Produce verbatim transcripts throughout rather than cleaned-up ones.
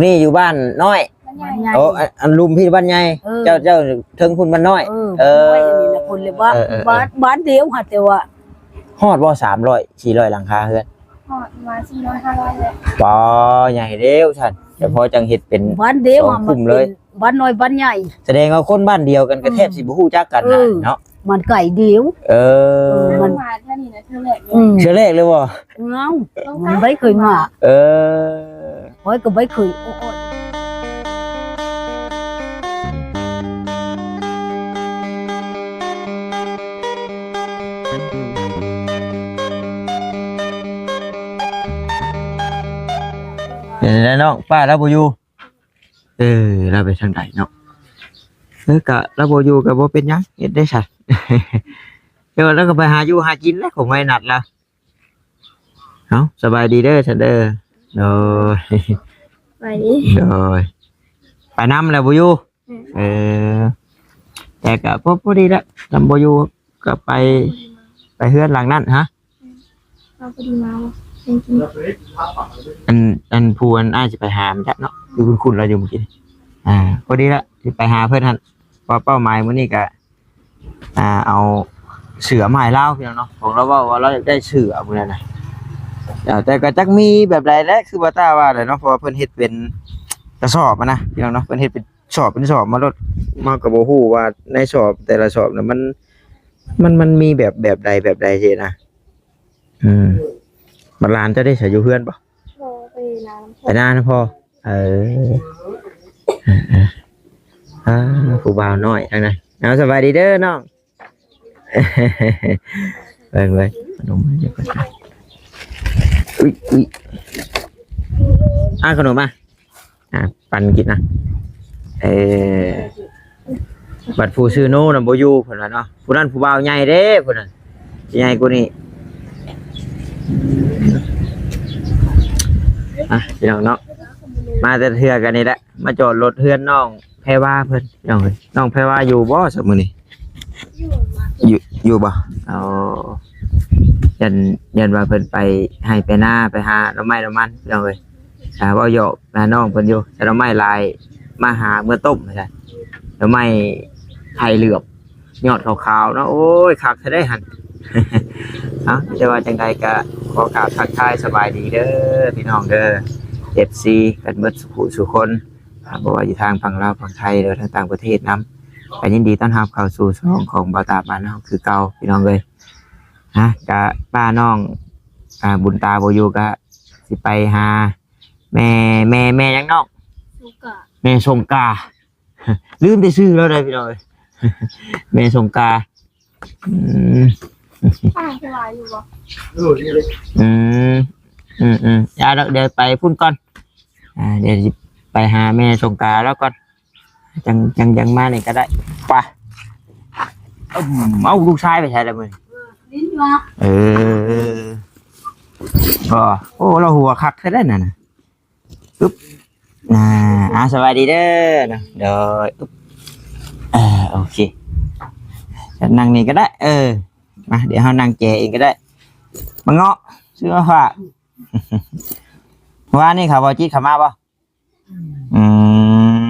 นี่อยู่บ้านน้อย บ้านใหญ่ โอ้ อัน อันลุมพี่บ้านใหญ่ เออ เจ้า เจ้าเทิงพุ้นบ้านน้อย เออ เออ บ้านน้อยอันนี้นะ พุ้นเลยว่า เออ เออ เออ บ้าน บ้านเดียวค่ะ แต่ว่า ฮอดบ่ สามร้อย สี่ร้อย หลังคาเฮือน ฮอดประมาณ สี่ร้อย ห้าร้อย เลย ปอ ใหญ่เด้อซั่น แต่พอจังเฮ็ดเป็น บ้านเดียว สอง อะ คุ้มเลย มันเป็นบ้านน้อยบ้านใหญ่ แสดงว่าคนบ้านเดียวกันก็ อืม แทบสิบ่ฮู้จักกันนะ เออ เนาะ มันไกลเดียว เออ เออ มันมาเทื่อนี้นะ เทื่อแรกเลย อืม เทื่อแรกเลยบ่ เอ้า มันไม่เคยมา เออ ข้อยก็ไม่เคย โอ้ย เดี๋ยวนะน้อง ป้าลาวบ่อยู่ เออ ลาวไปทางใดเนาะ เออ กะลาวบ่อยู่กะบ่เป็นหยัง เฮ็ดได้ซะ เดี๋ยวลาวก็ไปหาอยู่หากินแล้ว ของไว้นัดลาว เอ้า สบายดีเด้อซันเด้อ โดย สบายดี โดย ไปนำแล้วบ่อยู่ อืม เออ แต่ก็พอ พอดีละ นำบ่อยู่ก็ไป ไปเฮือนหลังนั้น ฮะ เอาพอดีมาว่ะ ยังกิน อัน อันผู้อันอ้ายสิไปหามันจักเนาะ อยู่คุ้นๆ ลาวอยู่เมื่อกี้ อ่า พอดีละ สิไปหาเพิ่นหั่น เพราะเป้าหมายมื้อนี้ก็ อ่า เอาเสื้อมาให้ลาวพี่น้องเนาะ ของลาวเว้าว่าลาวอยากได้เสื้อมื้อนั้นน่ะ อ่า แต่ก็จักมีแบบใดแหละ คือบ่าวตาว่าแหละเนาะ เพราะว่าเพิ่นเฮ็ดเป็นกระสอบอะนะพี่น้องเนาะ เพิ่นเฮ็ดเป็นสอบเป็นสอบมาโลด มาก็บ่ฮู้ว่าในสอบแต่ละสอบน่ะมัน มัน มันมีแบบ แบบใดแบบใดซี้นะ อืม บัดหลานเจ้าได้ใส่อยู่เฮือนบ่ บ่ ไปนานำพ่อ ไปนานำพ่อ เออ เออ เออ อ่า ผู้บ่าวน้อยทางนั้น เอา สบายดีเด้อน้อง เบิ่ง เบิ่ง ขนมมาเดี๋ยวก่อน อุ๊ย อุ๊ย อ่ะ ขนมมา อ่ะ ปันกินนะ เออ บัดผู้ชื่อโน่น่ะบ่อยู่เพิ่นว่าเนาะ ผู้นั้นผู้บ่าวใหญ่เด้เพิ่นน่ะ สิใหญ่กว่านี้ อ่ะ พี่น้องเนาะ มาแต่เทื่อกันนี่แหละ มาจอดรถเฮือนน้องแพรวาเพิ่น พี่น้องเอ้ย น้องแพรวาอยู่บ่ซะมื้อนี้ อยู่ อยู่บ่ อ๋อ ยัน ยันว่าเพิ่นไปไฮ่ไปนา ไปหาหน่อไม้หน่อมัน พี่น้องเอ้ย อ่า เว้าหยอกหาน้องเพิ่นอยู่ แต่หน่อไม้หลาย มาหาเมื่อต้มว่าซั่น หน่อไม้ไข่เหลือบ ยอดขาวๆ เนาะ โอ้ย คักแท้เด้หั่น เอ้า แต่ว่าจังใดก็ขอกราบทักทายสบายดีเด้อ พี่น้องเด้อ เอฟซี กันเบิดสุขุสุคน อ่า บ่ว่าอยู่ทางฝั่งลาวฝั่งไทย หรือทางต่างประเทศนำ ก็ยินดีต้อนรับเข้าสู่ช่องของบ่าวตาบ้านเฮาคือเก่า พี่น้องเอ้ย ฮะ ก็ป้าน้อง อ่า บุญตาบ่อยู่ ก็สิไปหา แม่ แม่ แม่หยังน้อง สุกะ แม่สงกา ลืมแต่ชื่อลาวได้พี่น้องเอ้ย แม่สงกา อืม ป้าสบายอยู่บ่ อืม อืม อืม เดี๋ยว เดี๋ยวไปพุ้นก่อน อ่า เดี๋ยวสิไปหาแม่สงกาลาวก่อน จั่ง จั่ง จั่งมานี่ก็ได้ ไป อืม เอ้า ลูกชายไปไสแล้วมื้อนี้ เออ เออ ก็ โอ้ ลาวหัวคักแท้นั่นน่ะ อึ๊บ อ่า อ่า สวัสดีเด้อเนาะ โดย อึ๊บ อ่า โอเค นั่งนี่ก็ได้ เออ มา เดี๋ยวเฮานั่งแจเองก็ได้ มาเงาะ ซื้อมาฝาก วานนี้เขาบ่จิตเขามาบ่ อื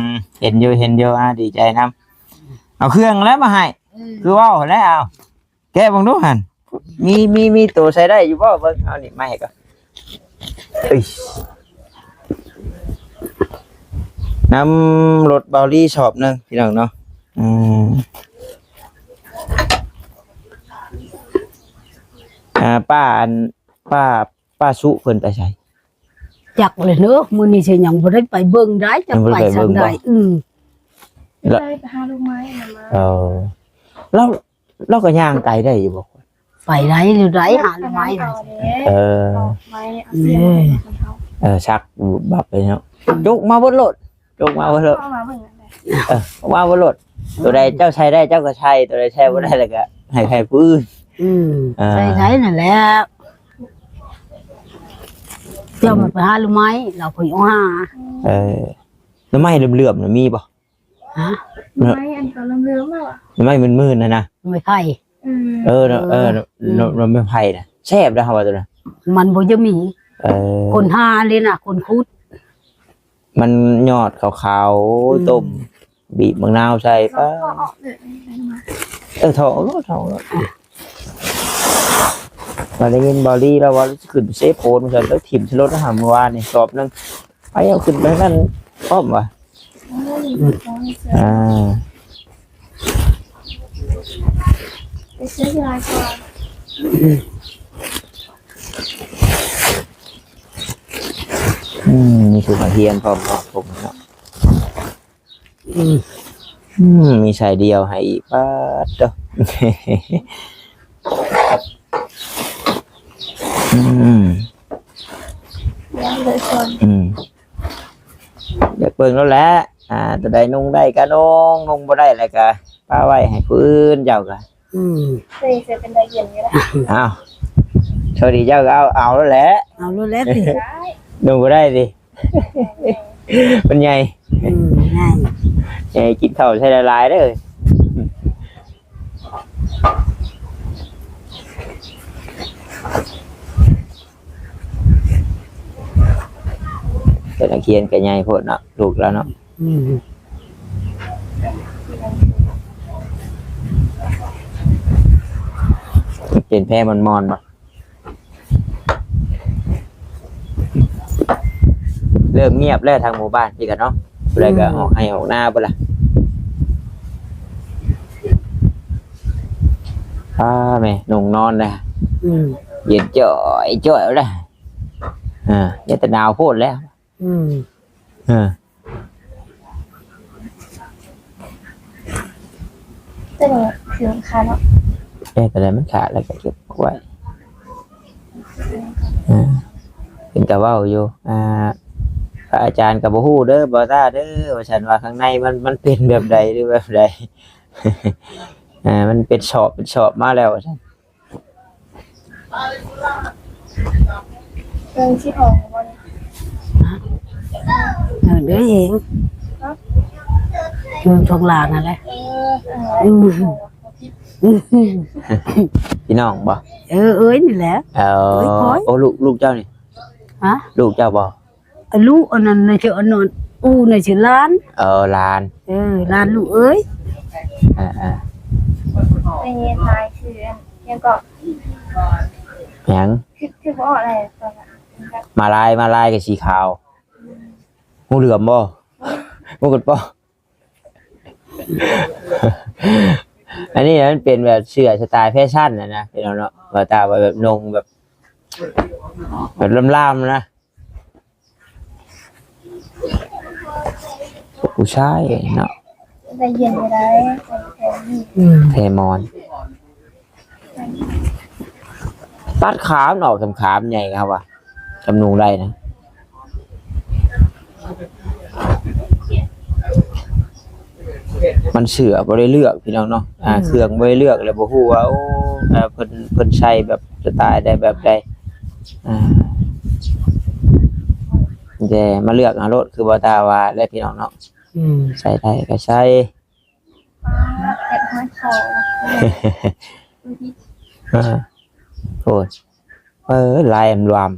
ม เห็นอยู่ เห็นอยู่ อ่า ดีใจนำ เอาเครื่องแล้วมาให้ เออ คือเว้าแล้ว เอา แกะเบิ่งดูหั่น มี มี มีตัวใส่ได้อยู่บ่ เบิ่ง เอานี่มาให้ก่อน เอ้ย นำรถเบาลี่สอบหนึ่ง พี่น้องเนาะ อืม อ่า ป้าอัน ป้า ป้าสุเพิ่นไปไส จักเลยเนาะ มื้อนี้สิยังบ่ได้ไปเบิ่งได้ จัก ยังบ่ได้ไปเบิ่งบ่ ไปซำใด อืม แล้ว ได้ไปหาลูกไม้มา เออ แล้ว ลาวก็ย่างไกลได้อยู่บ่ ไปได้หรือได้หาลูกไม้ เออ ไม้เอาเสียงของเขา เออ ซักบับเลยเนาะ จกมาเบิดโลด จกมาเบิดโลด เอามาเบิ่งกันเลย เออ เอามาเบิดโลด ตัวใดเจ้าใส่ได้เจ้าก็ใส่ ตัวใดใส่บ่ได้แล้วก็ให้ ให้ผู้อื่น อืม อ่า ใส่ใส่นั่นแหละ เจ้ามันไปหาลูกไม้ ลาวค่อยเอาหา เออ หน่อไม้เหลื่อมๆน่ะมีบ่ ฮะ หน่อไม้อันเก่าเหลื่อมๆแล้วอะ หน่อไม้มื่นๆน่ะนะ หน่อไม้ไผ่ อืม เออ เออ เออ หน่อ หน่อไม้ไผ่น่ะ แซ่บนะ เฮาว่าตัวนั้น มันบ่จะมี เออ คนหาเลยน่ะ คนขุด มันยอดขาวๆ อืม ต้ม บีบมะนาวใส่ เอา ป้า เอาออกเลย เออ ถอดออกโลด ถอดออกโลด ว่าได้ยินบอลลี่แล้วว่าขึ้นเซฟโพนมาใส่แล้วถิ่มใส่รถนะ เมื่อวานนี่สอบหนึ่ง ไปเอาขึ้นไปนั่นพร้อมวะ อืม อ่า ไปซื้อที่ร้านก่อน อืม นี่คือมาเฮียนพร้อมๆ ผมเนาะ อืม อืม มีสายเดียวให้อีก ป๊าดเด้อ อืม ยังเหลือส่วน อืม อยากเบิ่งแล้วแหละ อ่า ตัวใดนุ่งได้ก็นุ่ง นุ่งบ่ได้แล้วก็ปะไว้ให้ผู้อื่นเจ้าก็ อืม ตัวนี้จะเป็นได้เย็นอยู่แล้ว อ้าว โชคดีเจ้าก็เอา เอาแล้วแหละ เอาแล้วแหละสิ ได้ นุ่งบ่ได้สิ มันใหญ่ อืม ง่าย ใหญ่ กินข้าวใส่หลายๆ เด้อ แต่นักเรียนก็ใหญ่โพดเนาะ ลูกแล้วเนาะ อืม เป็นแพร่มอนๆ บ่ เริ่มเงียบแล้วทางหมู่บ้านนี่กันเนาะ ผู้ใดก็ อืม ออกไร่ออกนาไปละ อ้า แม่ นุ่งนอนนะ อืม เย็นจ้อยจ้อยแล้ว อ่า เนี่ยแต่หนาวโพดแล้ว อืม อ่า ตัวนี้คือมันขาดเนาะ เอ๊ะ แต่ละมันขาดแล้วก็เก็บไว้ อ่า เป็นกะเว้าอยู่ อ่า พระอาจารย์ก็บ่ฮู้เด้อ บ่ต้าเด้อ ว่าซั่น ว่าข้างในมัน มันเป็นแบบใดหรือแบบใด อ่า มันเป็นสอบ เป็นสอบมาแล้ว ว่าซั่น เออ สิออกบ่นี่ เออ เดี๋ยวเอง เนาะ เรื่องช่วงลานั่นแหละ เออ อืม อืม พี่น้องบ่ เออ เอ้ยนี่แหละ เออ เอ้ย โอ้ ลูก ลูกเจ้านี่ ฮะ ลูกเจ้าบ่ ลูกอันนั้นน่ะชื่ออันนั้น อู้น่ะชื่อหลาน เออ หลาน เออ หลานลูกเอ้ย อ่าๆ ไปเรียนไทยคืออัน ยังก็ หยัง คือ คือบ่ออกอะไรตอนนั้น มาลาย มาลายกับสีขาว งูเหลือมบ่ งูกดบ่ อันนี้มันเป็นแบบเสื้อสไตล์แฟชั่นนะนะ พี่น้องเนาะ ว่าตาว่าแบบนุ่งแบบ แบบล่ามๆ นะ ผู้ชายเนาะ ได้เย็นอยู่ได้ ใส่แขนนี่ อืม แพรมอน ตัดขามันออก สำขามใหญ่ครับว่ะ จำนวนได้นะ มันเสื้อบ่ได้เลือกพี่น้องเนาะ อ่า อืม เครื่องบ่ได้เลือก แล้วบ่ฮู้ว่า โอ้ อ่า เพิ่น เพิ่นใส่แบบสไตล์ใดแบบใด อ่า แต่มาเลือกเอาโลด คือบ่ตาว่าแหละพี่น้องเนาะ อืม ใส่ได้ก็ใส่ แอบห้อยคอ อ่า โอ้ย เออ ลายอันรวม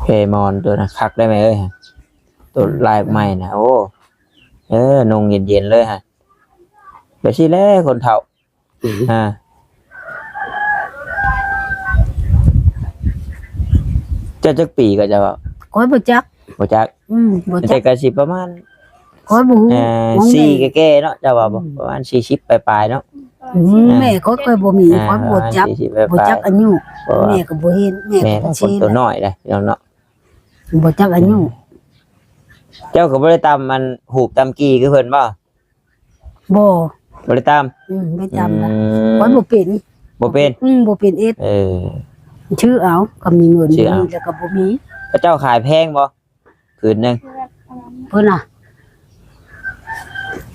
แพรมอนตัวนะ คักได้ไหมเอ้ย ตัวลายใหม่นะ โอ้ เออ นุ่งเย็นๆ เลยฮะ แบบนี้แหละคนเฒ่า อืม อ่า เจ้าจักปีก็จะว่า ข้อยบ่จัก บ่จัก อืม บ่จัก แต่ก็สิประมาณ ข้อยบ่ฮู้ เอ่อ ของแม่ สี่แก่ๆ เนาะ เจ้าว่าบ่ อืม ประมาณสี่สิบปลายๆ เนาะ อืม อ่า แม่ข้อย ข้อยบ่มี อ่า ข้อยบ่จัก ประมาณสี่สิบปลายๆ บ่จักอายุ เพราะว่า แม่ก็บ่เห็น แม่ แม่ ก็บ่ คน เห็น ตัวน้อยเลยพี่น้องเนาะ บ่จักอายุ เจ้าก็บ่ได้ตำมัน หูบตำกี่คือเพิ่นบ่ บ่ บ่ได้ตำ อืม บ่ตำนะ อืม ข้อยบ่เป็น บ่เป็น อืม บ่เป็นเอ็ด เออ ซื้อเอา ก็มีเงิน ซื้อเอา มีแล้วก็บ่มี พระเจ้าขายแพงบ่ ผืนหนึ่ง เพิ่นน่ะ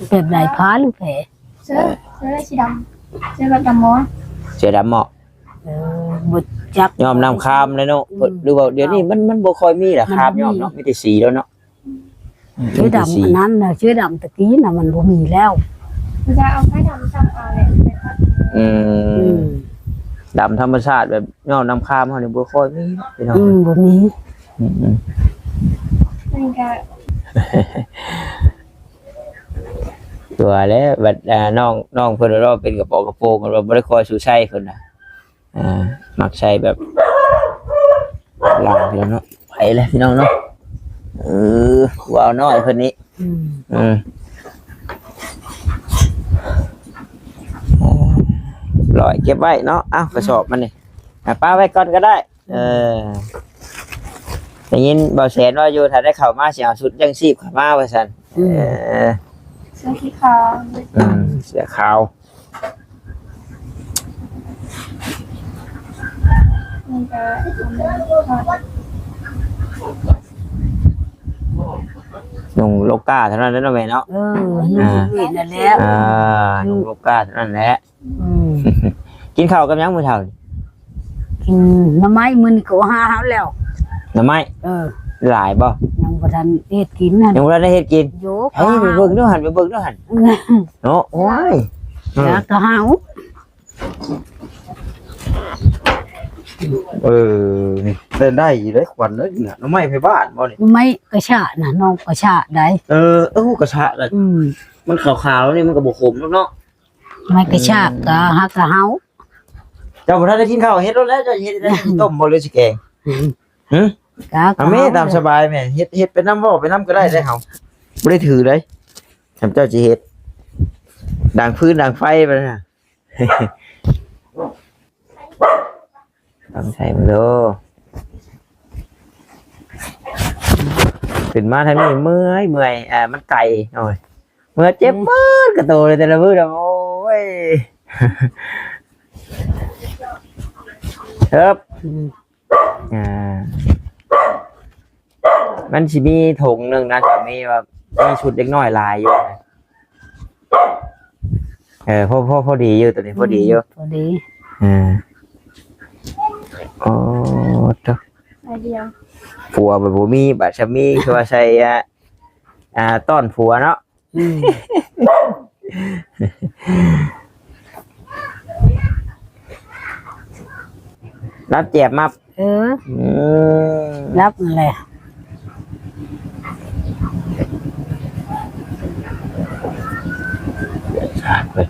แบบใด ผ้าหรือแพร เสื้อ เสื้อสีดำ เสื้อแบบดำหมอ เสื้อดำหมอ เออ บ่จัก ย้อมน้ำครามเลยเนาะ อืม หรือว่าเดี๋ยวนี้มัน มันบ่ค่อยมีละ มัน ครามย้อมเนาะ บ่มี มีแต่สีแล้วเนาะ อื เสือดำ มีแต่สี อันนั้นนะเสือดำตะกี้นะมันบ่มีแล้ว จะเอาผ้าดำจับเอาเลย อื อื ม ม ดำธรรมชาติแบบย้อมน้ำคามเขานี่บ่ค่อยมีพี่น้อง อืมบ่มี อืมอืม มันก็ ตัวแล้วบัดอ่าน้องน้องเพิ่นว่าเป็นกระเป๋ากระโปรงกันว่าบ่ได้คอยสูใส่เพิ่นนะอ่า มักใส่แบบลาวพี่น้องเนาะไปเลยพี่น้องเนาะเออว้าวน้อยเพิ่นนี้ อืม อืมลอยเก็บไว้เนาะอ้าวกระสอบมันนี่อ่ะป้าไว้ก่อนก็ได้ เออได้ยินเบาแสนว่าอยู่ถ้าได้เข้ามาสิเอาชุดยังชีพเข้ามาว่าซั่น อืม เออ เสื้อสีขาว อืมเสื้อขาว มันก็ นุ่งโลก้าเท่านั้นแหละเนาะแม่เนาะ เออนี่เห็นนั่นแหละ อ่านุ่งโลก้าเท่านั้นแหละ อืม กินข้าวกับหยังมื้อเช้านี่ กินหน่อไม้มื้อนี้ก็หาเฮาแล้ว หน่อไม้ เออ หลายบ่ ยังบ่ทันเฮ็ดกินนั่น ยังบ่ทันได้เฮ็ดกิน โยก เฮ้ยไปเบิ่งดูหั่นไปเบิ่งดูหั่นเนาะโอ้ยเออ แล้วก็เฮา เออนี่ได้ได้อยู่ได้ควันแล้วนี่น่ะหน่อไม้ไผบ้านบ่นี่ ไม้กระชะน่ะน้องกระชะได้ เออเออกระชะน่ะ อืม มันขาวๆนี่มันก็บ่ขมเนาะ ไม้กระชะก็หาก็เฮา เจ้าบ่ทันได้กินข้าวเฮ็ดแล้วแล้วเจ้าสิเฮ็ดได้สิต้มบ่หรือสิแกงหึ ก็ เอาแม่ตามสบายแม่เฮ็ดเฮ็ดไปนำเว้าไปนำก็ได้ได้เฮาบ่ได้ถือเลยทำเจ้าสิเฮ็ดดังฟืนดังไฟไปนะ ต้องใส่มันดูขึ้นมาทางนี้เมื่อยเมื่อยอ่ามันไกลโอ้ยเมื่อยเจ็บเบิดกระโตเลยแต่ละมื้อนะโอ้ยเอิบ อืม อ่ามันสิมีถุงหนึ่งนะสามีว่ามีชุดเล็กน้อยหลายอยู่นะเออพอพอพอดีอยู่ตัวนี้พอดีอยู่ พอดี อ่าโอ้เจ้า ไอเดียว ผัวแบบบ่มีบัตรสามีคือว่าใส่อ่าอ่าต้อนผัวเนาะ อืม รับแจบมา เออ อืม รับนั่นแหละ สาดเลย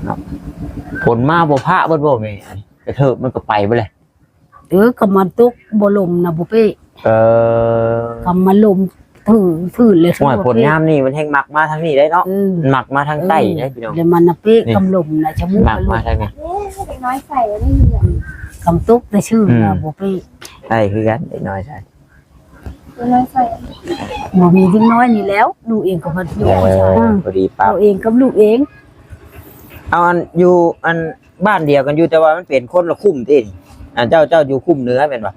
เนาะฝนมาบ่พระเบิดบ่แม่อันนี้กระเทิบมันก็ไปบ่เลย เออก็มันตกบ่ลมนะบ่เป้ เออ ก็มาลมถือถือเลย ห่วยฝนยามนี่มันแห้งมักมาทางนี้ได้เนาะ เออ มันมักมาทางใต้ได้พี่น้อง เดี๋ยวมันนะเป้ นี่ กำลมนะจะมุก มักมาทางนี้ เอ๊ะเด็กน้อยใส่ไว้ได้ยิน กำตกแต่ชื่อนะ อืม บ่เป้ ใช่คือกันเด็กน้อยใช่ เด็กน้อยใส่ บ่มีเด็กน้อยนี่แล้ว ลูกเองก็พัด เอ ลูกก็ใช่ อพอดีปั๊บ ตัวเองกับลูกเอง เอาอันอยู่อันบ้านเดียวกันอยู่แต่ว่ามันเป็นคนละคุ้มที่นี่อ่าเจ้าเจ้าอยู่คุ้มเหนือเป็นปะ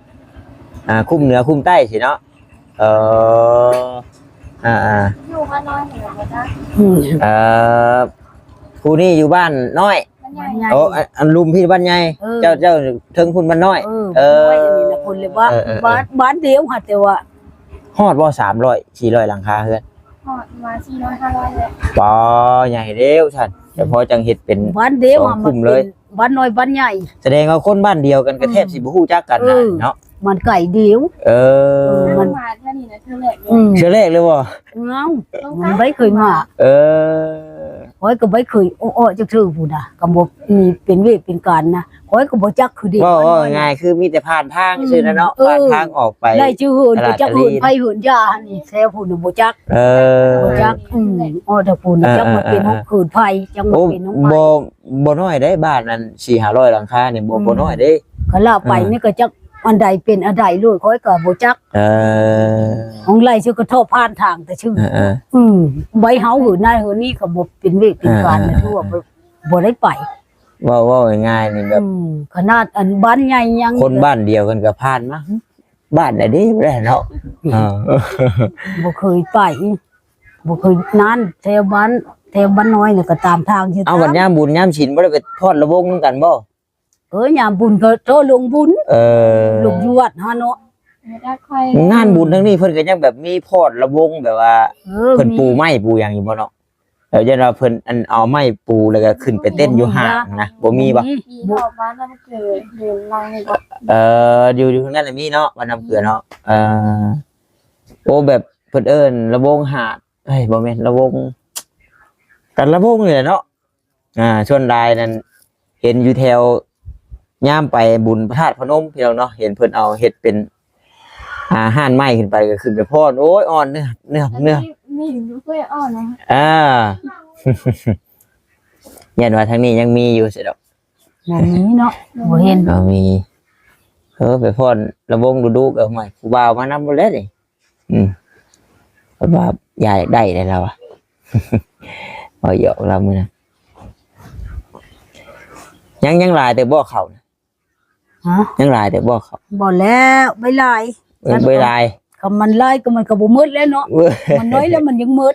อ่าคุ้มเหนือคุ้มใต้สิเนาะเอออ่าอ่า อยู่บ้านน้อยเหมือนกันนะ อืม เออผู้นี่อยู่บ้านน้อย มันใหญ่ ใหญ่ โอ้อันอันลุมพี่บ้านใหญ่ เออ เจ้าเจ้าเทิงคุณบ้านน้อย เออ เออ น้อยอันนี้นะคนเลยว่า เออเออเออ บ้านบ้านเดียวค่ะแต่ว่า ฮอดบ่สามร้อยสี่ร้อยหลังคาเฮือน หอดมาสี่ร้อยห้าร้อยเลย ปอใหญ่เร็วท่านแต่พอจังเห็ดเป็น บ้านเดียว สอง อะ กลุ่ม มัน เลย เป็นบ้านน้อยบ้านใหญ่ แสดงว่าคนบ้านเดียวกันก็แทบสิบ่ฮู้จักกันนะ เออ เนาะ มันไก่เดียว เออ มัน มาเท่านี้นะเท่าแรกเลย อืม เชื่อเลขเลยบ่ เอ้ามันไม่เคยมา เออ ข้อยก็ไม่เคยโอ้อจักเทื่อผู้นะก็บ่มีเป็นเวทเป็นการนะข้อยก็บ่จักคือเด็ก ว่า บ้าน ว่า น้อยนะ ง่ายคือมีแต่ผ่านทาง อืม ซื่อนะเนาะ เออ ผ่านทางออกไป ได้ชื่อเหิน ตลาด ก็จักเหิน ตะลี ไผเหินยาหั่นนี่แท้ผู้น่ะบ่จัก เออ บ่จักอืมอ้อแต่ผู้น่ะ เออ จักมาเป็น เออ ห้องเหินไผจักมา โอ้ เป็นห้อง บ่ ไผ บ่น้อยได้บ้านนั้นสี่ห้าร้อยหลังคาเนี่ยบ่ อืม บ่น้อยเด้ ก็ลาไป เออ นี่ก็จักอันใดเป็นอันใดโลดข้อยก็บ่จัก เออ ของไล่ชื่อก็ทอดผ่านทางแต่ชื่อ เออเออ อืมใบเฮาเหินนายเหินนี่ก็บ่เป็นเวทเป็นการ เออ นะ เออ ทั่วบ่บ่ได้ไป เว้าเว้าง่ายๆนี่แบบ อืมขนาดอันบ้านใหญ่ยัง คนบ้านเดียวกันก็ผ่านมาบ้านไหนเด้บ่ได้เนาะเออ บ่เคยไปบ่เคยนั่นแถวบ้านแถวบ้านน้อยนี่ก็ตามทางอยู่ เอาบัดยามบุญยามศีลบ่ได้ไปทอดระวงนำกันบ่ เออยามบุญก็โทษลงบุญ เออ ลงอยู่วัดฮะเนาะ งานบุญทั้งนี้เพิ่นก็ยังแบบมีพอดระวงแบบว่า เออ เพิ่น มี ปูไม้ปูหยังอยู่บ่เนาะ? เออ ยันว่าเพิ่นอันเอาไม้ปูแล้วก็ขึ้นไปเต้นอยู่ห้างนะ บ่มีบ่? มี มีดอกบ้านน้ำเกลือ เดินลังนี่บ่? เออ อยู่ อยู่ทางนั้นน่ะมีเนาะ บ้านน้ำเกลือเนาะ เออ โอ้ แบบเพิ่นเอิ้นระวงหาด เอ้ย บ่แม่นระวง กันระวงนี่แหละเนาะ อ่า ส่วนหลายนั่น เห็นอยู่แถว ยามไปบุญพระธาตุพนมพี่น้องเนาะ เห็นเพิ่นเอาเฮ็ดเป็น อ่า ฮ้านไม้ขึ้นไปก็ขึ้นไปฟ้อน โอ้ย อ่อนเนื้อ เนื้อ เนื้อ มี มีอยู่ด้วยอ่อนนะ อ่า ยันว่าทางนี้ยังมีอยู่สิดอก บ่มีเนาะ บ่เห็น บ่มี เออ ไปฟ้อนระวงดุๆ ก็ ห่วย ผู้บ่าวมานำบ่แล้วนี่ อืม เพิ่นว่ายายอยากได้เลยลาวอะ เว้าหยอกลาวมื้อนั้น ยัง ยังหลายแต่บ่เข้านะ ฮะ ยังหลายแต่บ่เข้า บ่แล้ว ใบหลาย เออ ใบหลาย คันมันหลายก็มันก็บ่หมดแล้วเนาะ เออ มันน้อยแล้วมันยังหมด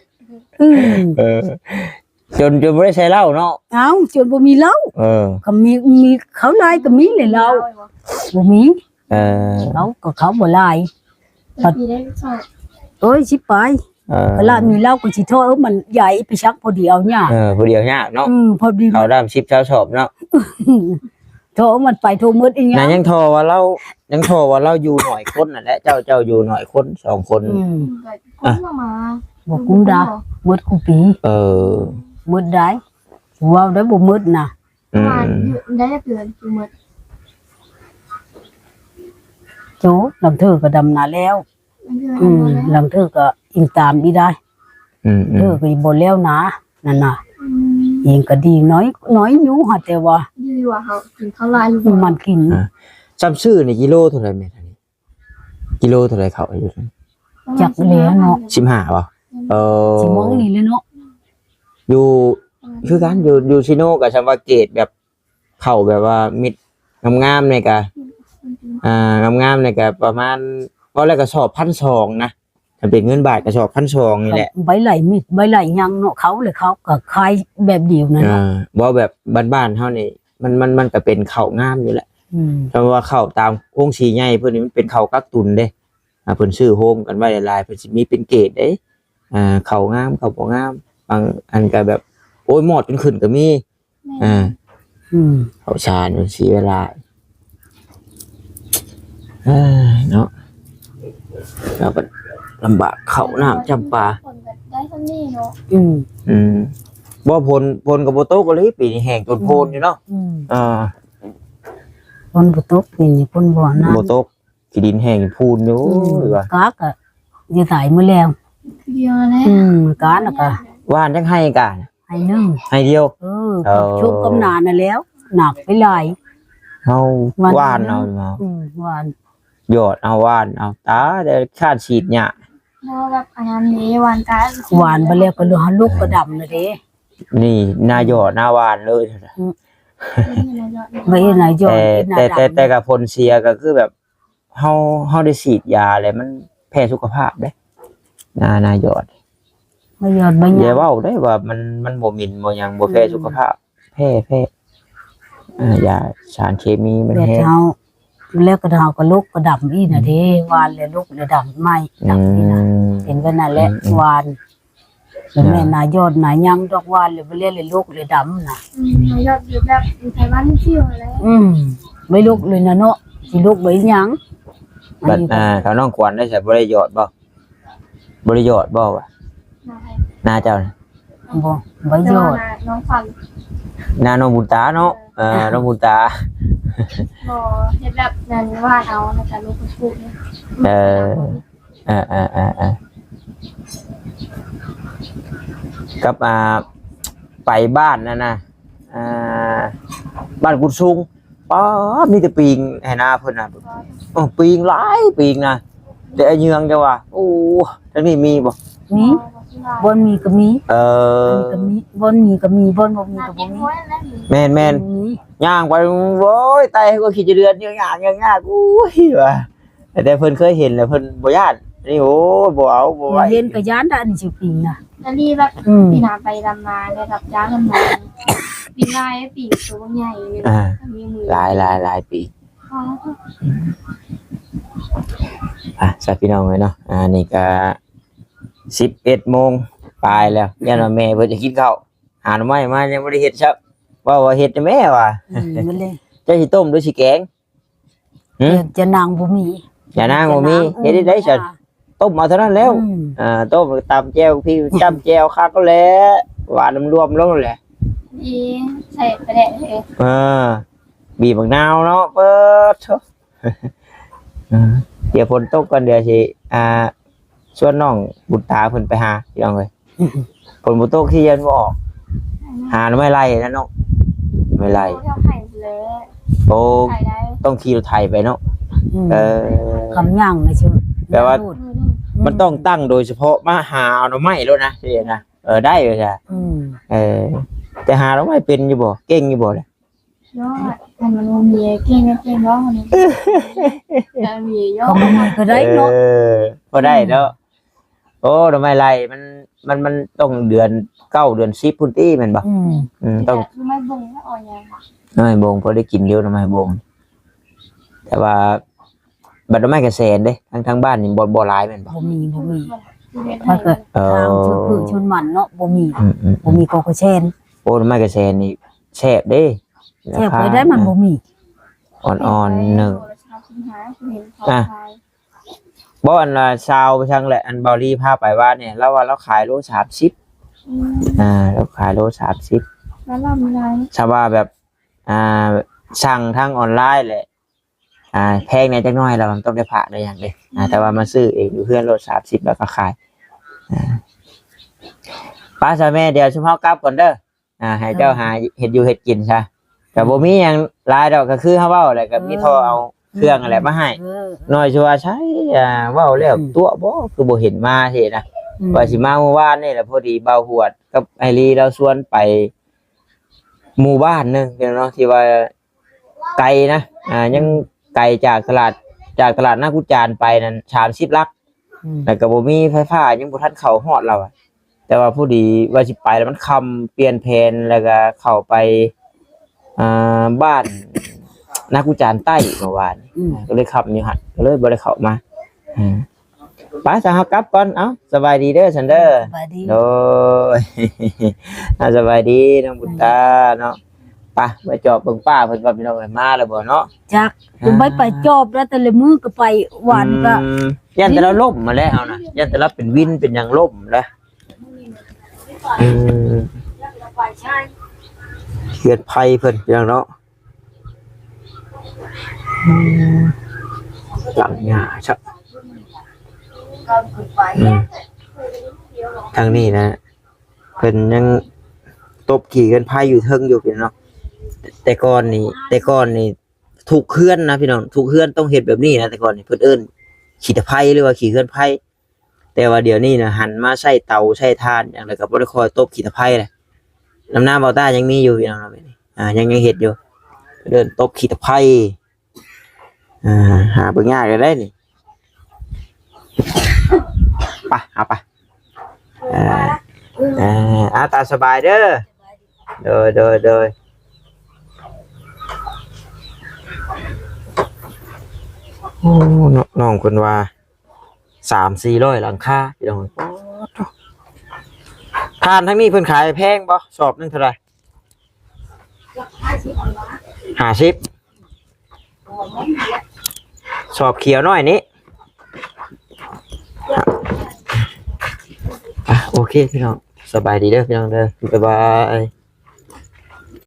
อืม เออ จน จนบ่ได้ใส่เหล้าเนาะ เอ้า จนบ่มีเหล้า เออ ก็มี มีเขาหลายก็มีเลยเหล้า บ่มี เออ เขาก็เขาบ่หลาย แต่ปีได้สอบ โอ้ย สิไป เออ ก็ละมีเหล้าก็สิโทษ เออ มันใหญ่ไปชักพอดีเอายาก เออ พอดีเอายากเนาะ อืม พอดี เขาดำสิบเช้าสอบเนาะ โทษมันไปโทษหมดอีหยัง นะ ยังโทษว่าเรา ยังโทษว่าเราอยู่หน่อยคนนั่นแหละ เจ้า เจ้าอยู่หน่อยคนสองคน อืม ก็คนละมา บ่คุ้มดา หมดคู่ปี เออ หมดได้ เว้าได้บ่หมดนะ อืม ประมาณอยู่ได้เดือนคือหมด โจ้ ลางเทื่อก็ดำนาแล้ว ลางเทื่อ อืม ดำนาแล้ว ลางเทื่อก็อิงตามอีได้ อืม อืม เทื่อก็บ่แล้วนา นั่นน่ะ อืม เองก็ดีน้อย น้อยอยู่หาแต่ว่า ดีว่าเขากินข้าวลายอยู่ มันกิน อ่ะ ซ้ำซื้อนี่กิโลเท่าไหร่แม่นอันนี้ กิโลเท่าไหร่เขาอยู่ จักแล้วเนาะ สิบห้าบ่ เออ สิมองนี่เลยเนาะ อยู่ คือกัน อยู่ อยู่ซิโนก็สำว่าเกรดแบบ เข้าแบบว่าเม็ดงามๆ นี่ก็ อ่า งามๆ นี่ก็ประมาณ เว้าแล้วกระสอบพันสองนะ ถ้าเป็นเงินบาทกระสอบพันสองนี่แหละ ใบไหลมิด ใบไหลยังเนาะ เขาเลยเขาก็ขายแบบเดียวนั่น อ่า เนาะ เว้าแบบบ้านๆ เฮานี่ มัน มัน มันก็เป็นข้าวงามอยู่แหละ อืม แต่ว่าข้าวตามโรงสีใหญ่เพิ่นนี่มันเป็นข้าวกักตุนเด้ อ่า เพิ่นซื้อโฮมกันไว้หลายๆ เพิ่นสิมีเป็นเกรดเด้ อ่า ข้าวงาม ข้าวบ่งาม บางอันก็แบบ โอ้ย มอดจนขึ้นก็มี แม่น อ่า อืม ข้าวสารมันเสียเวลา เอ้ย เนาะ แล้วก็ลำบากข้าวน้ำจำปา คนก็ได้เท่านี้เนาะ อืม อืม บ่ ฝน ฝนก็บ่ตกเลย ปีนี้แห้งจนโพนอยู่เนาะ อืม อ่า ฝนบ่ตก ปีนี้ฝนบ่น้ำ บ่ตก ขี้ดินแห้งพูนอยู่ อืม ว่า กากอะ อยู่ไสมื้อแลง เดียวแล้ว อืม กาน่ะกะ หว่านจักไฮ่กะ ไฮ่หนึ่ง ไฮ่เดียว เออ เออ กับชุกกับหนานั่นแหล้ว หนักไปหลาย เฮา หว่าน หว่านเอาเนาะ อืม หว่าน หยอดเอา หว่านเอา ตาแต่คาดฉีดหญ้า บ่ แบบอันนั้นนี่ หว่านกะ หว่านไปแล้วก็เหลือลูกกระดำน่ะเด้ นี่ หน้าหยอด หน้าหว่านเลย อืม ไม่เห็นหน้าหยอด ไม่เห็นหน้าหยอด แต่ เห็นหน้า แต่ ดำ แต่ แต่กับผลเสียก็คือแบบ เฮา เฮาได้ฉีดยาแล้วมันแพ้สุขภาพเด้ หน้า หน้าหยอด บ่หยอดบ่หยัง อย่าเว้าได้ว่ามัน มันบ่หมิ่นบ่หยัง บ่แพ้ อืม สุขภาพ แพ้ แพ้ อ่า ยาสารเคมีมัน แบบ แฮง เฮา แล้วก็เฮาก็ลูกก็ดำอีกน่ะเด้ หว่านแล้วลูกแล้วดำใหม่ ดำอีกน่ะ อืม เป็นแบบนั้นแหละ อืม อืม หว่าน แล้วแม่นหน้าหยอดหน้าหยังดอก หว่านแล้วบ่แล้วเลยลูกเลยดำน่ะ อืม หน้าหยอดอยู่แบบอยู่ไทบ้านที่อยู่แหละ อืม บ่ลูกเลยน่ะเนาะ สิลูกบ่อีหยัง บัด อันนี้ อ่า เขาน้องขวัญได้ใส่ บ่ได้หยอดบ่ บ่ได้หยอดบ่วะ หน้าใคร หน้าเจ้าน่ะ บ่ บ่หยอด แต่ว่าหน้าน้องขวัญ หน้าน้องบุญตาเนาะ เออ น้องบุญตา บ่ เฮ็ดแบบนั้น หว่านเอา แล้วก็ลูกปลูกเนี่ย เออ เออ เออ เออ เออ กับ อ่า ไปบ้านนั่นนะ อ่า บ้านกุดซุง ป๊าด มีแต่ปิงให้นาเพิ่นน่ะ เออ ปิงหลายปิงนะ แต่ไอ้เยืองจะว่า โอ้ ทางนี้มีบ่ มี บ่อนมีก็มี เออ บ่อนมีก็มี บ่อนมีก็มี บ่อนบ่มีก็บ่มี แม่นๆ มี ย่างไป โอ้ย ไตก็ขี้เดือน เยืองยาก เยืองยาก อุ้ย ว่ะ แต่เพิ่นเคยเห็นแล้วเพิ่นบ่ย้าน นี่ โอ้ บ่เอา บ่ไหว เห็นก็ย้านได้ อันนี้สิปิงน่ะ อันนี้แบบ อืม ปีหน้าไปดำนาเนี่ย รับจ้างดำนา ปีหน้าให้ปีกตัวใหญ่เลย อ่า มีมือ หลาย หลาย หลายปี อ๋อ อ่ะ สาพี่น้องเลยเนาะ อ่า นี่ก็สิบเอ็ดโมงปลายแล้ว ย่านว่าแม่เพิ่นจะกินข้าว หาหน่อไม้มายังบ่ได้เฮ็ดซับ เว้าว่าเฮ็ดแม่ว่ะ อืม มันเลย เจ้าสิต้มหรือสิแกง หึ เดี๋ยวจะนางบ่มี อย่านางบ่มี จะนาง เฮ็ดได้ได๋ อืม ซั่น ต้มเอาเท่านั้นแล้ว อืม อ่า ต้มตำแจ่วพริก จ้ำแจ่วคักก็แล้ว หวานรวมๆลงแหละ อี ใส่ปลาแดกเลย เออ บีบมะนาวเนาะ เปิดโถ่ เออ เดี๋ยวฝนตกก่อน เดี๋ยวสิ อ่า ชวนน้องบุญตาเพิ่นไปหา พี่น้องเอ้ย ฝนบ่ตก ขี้เย็นบ่ออก หาหน่อไม้ไล่นะเนาะ ไม่ไล่ เอาเท่าไข่เลย โอ้ ไข่ได้ ต้องขี่รถไถไปเนาะ อืม เออ คำย่างนะชื่อ แปลว่า อืม มันต้องตั้งโดยเฉพาะมาหาเอาหน่อไม้แล้วนะ สินะ เออ ได้อยู่จ้ะ อืม เออ แต่หาหน่อไม้เป็นอยู่บ่ เก่งอยู่บ่เนี่ย ยอด แต่มันบ่มีเก่งก็เก่งเนาะ มันมียอด ก็มันก็ได้เนาะ เออ พอได้เนาะ อืม โอ้ หน่อไม้ไล่มัน มัน มันต้องเดือนเก้า เดือนสิบพุ้นติแม่นบ่ อืม อืม ต้อง คือไม้บงไม่อ่อนยัง หน่อไม้บงพอได้กินอยู่ หน่อไม้บง แต่ว่า บัดหน่อไม้กระแสนเด้ ทั้ง ทั้งบ้านนี่บ่ บ่หลายแม่นบ่ บ่มี บ่มี มันก็ เออ ทางชนพืชชนมันเนาะ บ่มี อืม อืม บ่มีกอกระแสน โอ้ หน่อไม้กระแสนนี่แซ่บเด้ แซ่บ ราคา ไปได้มัน อ่ะ บ่มี อ่อนๆหนึ่ง โลละสามสิบห้า เห็นเขา อ่ะ ขาย บ่ อันละซาวไปทางแหละ อันเบาลีพาไปว่าเนี่ย ลาวว่าลาวขายโลสามสิบ อืม อ่า ลาวขายโลสามสิบ แล้วลาวมีอะไร ถ้าว่าแบบ อ่า สั่งทางออนไลน์แหละ อ่า แพงแหน่จักหน่อย ลาวต้องได้ผ่าได้หยังเด้ อ่า อืม แต่ว่ามาซื้อเองอยู่เฮือนโลสามสิบ ลาวก็ขาย อ่า ไปซะแม่ เดี๋ยวซุมเฮากลับก่อนเด้อ อ่า ให้เจ้า เออ หาเฮ็ดอยู่เฮ็ดกินซะ ก็บ่มีหยังหลายดอก ก็คือเฮาเว้าแหละ ก็มี เออ ท่อเอาเครื่องนั่นแหละมาให้ เออ น้อยชัวใช้ อ่า เว้าแล้ว อืม ตั๋วบ่ คือบ่เห็นมาซี้นะ อืม ว่าสิมาเมื่อวานนี่แหละ พอดีบ่าวหวดกับไอรีลาวชวนไปหมู่บ้านหนึ่งเนาะ ที่ว่าไกลนะ อ่า ยัง อืม ไกลจากตลาด จากตลาดนากุจานไปนั่น สามสิบหลัก อืม แล้วก็บ่มีไฟฟ้า ยังบ่ทันเข้าฮอดลาวอะ แต่ว่าพอดีว่าสิไปแล้วมันค่ำ เปลี่ยนแผน แล้วก็เข้าไป อ่า บ้านนากุจานใต้เมื่อวาน อืม ก็เลยค่ำอยู่หั่น ก็เลยบ่ได้เข้ามา อ่า ไปซะ เฮากลับก่อน เอ้า สบายดีเด้อ ซันเดอร์ สบายดี โดย อ่า สบายดี น้องบุญตาเนาะ ไป ไปจอบเบิ่งป้าเพิ่นก่อน พี่น้องเอ้ย มาแล้วบ่เนาะ จัก อ่า ไป ไปจอบแล้ว แต่ละมื้อก็ไป หวานก็ อืม ย่านแต่ละล้มมาแล้วเฮานะ ย่านแต่ละเป็นวินเป็นหยังล้มแล้ว อืม เฮือนไผเพิ่นพี่น้องเนาะ อืม หลังหญ้าซะ อืม ทางนี้นะ เพิ่นยังตบขี้เฮือนไผอยู่เทิงอยู่พี่น้อง แต่ก่อนนี่ แต่ก่อนนี่ ทุกเฮือนนะพี่น้อง ทุกเฮือนต้องเฮ็ดแบบนี้นะ แต่ก่อนนี่เพิ่นเอิ้นขี้ตะไคร้หรือว่าขี้เฮือนไผ แต่ว่าเดี๋ยวนี้นะ หันมาใช้เตาใช้ถ่านหยัง แล้วก็บ่ได้ค่อยตบขี้ตะไคร้เลย น้ำหน้าเบาต้ายังมีอยู่พี่น้อง อ่า ยัง ยังเฮ็ดอยู่ เดินตบขี้ตะไคร้ อ่า หาเบิ่งยากเลยได้นี่ ไป เอาไป อ่า อ่า อ่า ตามสบายเด้อ โดย โดย โดย โอ้ น้อง น้องเพิ่นว่า สามสี่ร้อยหลังคา พี่น้อง ถ่านทางนี้เพิ่นขายแพงบ่ สอบหนึ่งเท่าไหร่ ห้าสิบ สอบเขียวน้อยนี้ อ่ะ โอเค พี่น้อง สบายดีเด้อ พี่น้องเด้อ บ๊ายบาย